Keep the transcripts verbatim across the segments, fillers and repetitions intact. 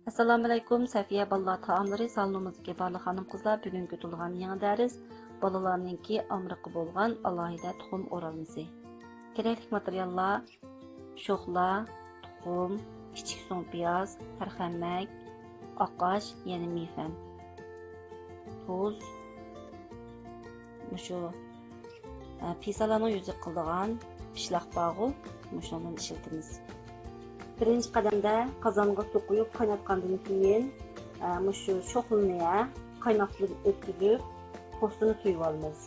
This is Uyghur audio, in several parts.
ئەسسالامۇئەلەيكۇم، سەفىيە بالىلار تائاملىرى سالونىمىزدىكى بارلىق خانىم-قىزلار، بۈگۈنكى تۇتۇلغان يېڭى دەرس بالىلارنىڭكى ئامرىقى بولغان ئالاھىدە تۇخۇم ئورالمىسى. كېرەكلىك ماتېرىياللار: شوخلا، تۇخۇم، كىچىك سۇڭ پىياز، تەرخەمەك، ئاق ئاش، يەنە مىفەن، تۇز، مۇشۇ، ئە، پىسالارنىڭ يۈزى قىلىدىغان پىشلاق بارغۇ، مۇشۇنىڭدىن ئىشلىتىمىز. بىرىنچى قەدەمدە قازانغا سۇ قۇيۇپ قايناتقاندىن كېيىن، ئە، مۇشۇ شوخلىنى، ھە، قايناق سۇدىن ئۆتكۈزۈپ، پوستىنى سويۇۋالىمىز.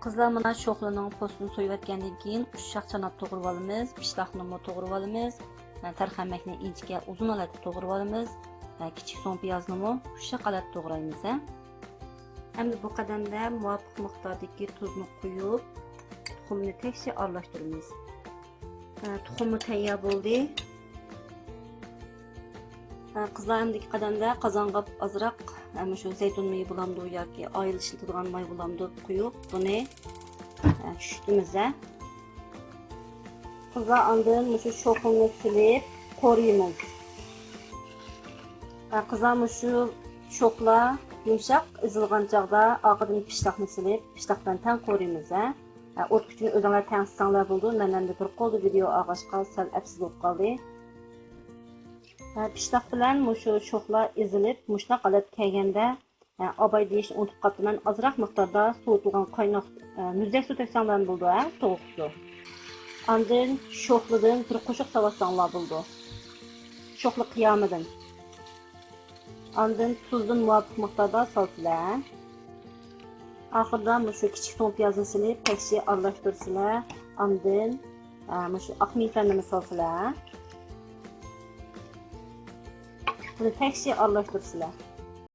قىزلار، مانا شوخلىنىڭ پوستىنى سويۇۋەتكەندىن كېيىن، ئۇششاق چاناپ توغرىۋالىمىز، پىشلاقنىمۇ توغرىۋالىمىز، ھە، تەرخەمەكنى ئىنچىكە ئۇزۇن ھالەتتە توغرىۋالىمىز، ھە، كىچىك سۇڭ پىيازنىمۇ ئۇششاق ھالەتتە توغرايمىز، ھە. ئەمدى بۇ قەدەمدە مۇۋاپىق مىقداردىكى تۇزنى قۇيۇپ، تۇخۇمنى تەكشى ئارىلاشتۇرىمىز. ھە، تۇخۇممۇ تەييار بولدى. ھە، قىزلار، ئەمدىكى قەدەمدە قازانغا ئازراق، ھە، مۇشۇ زەيتۇن مېيى بولامدۇ ياكى ئائىلە ئىشلىتىدىغان ماي بولامدۇ قۇيۇپ، بۇنى، ھە، چۈشۈرتىمىز، ھە. قىزلار، ئاندىن مۇشۇ شوخلىنى سېلىپ قورۇيمىز. ھە، قىزلار، مۇشۇ شوخلا يۇمشاق ئېزىلغان چاغدا ئارقىدىن پىشلاقنى سېلىپ، پىشلاق بىلەن تەڭ قورۇيمىز، ھە. ھە، ئوت كۈچىنى ئۆزۈڭلار تەڭشىسەڭلار بولىدۇ. مەن ئەمدى بىر قولدا ۋىدېئو ئالغاچقا سەل ئەپسىز بولۇپ قالدى. ھە، پىشلاق بىلەن مۇشۇ شوخلا ئېزىلىپ، مۇشۇنداق ھالەتكە كەلگەندە، ھە، ئاباي دېيىشنى ئۇنتۇپ قاپتىمەن، ئازراق مىقداردا سوۋۇتۇلغان قايناق، ھە، مۇزدەك سۇ تۆكسەڭلارمۇ بولىدۇ، ھە، سوغۇق سۇ. ئاندىن شوخلىدىن بىر قوشۇق سالىۋاتساڭلار بولىدۇ. شوخلا قىيامىدىن. ئاندىن تۇزدىن مۇۋاپىق مىقداردا سالسىلەر. ئاخىرىدا مۇشۇ كىچىك سۇڭ پىيازنى سېلىپ، تەكشى ئارىلاشتۇرسىلەر. ئاندىن، ئە، مۇشۇ ئاق مىفەننىمۇ سالسىلەر. بۇنى تەكشى ئارىلاشتۇرسىلەر.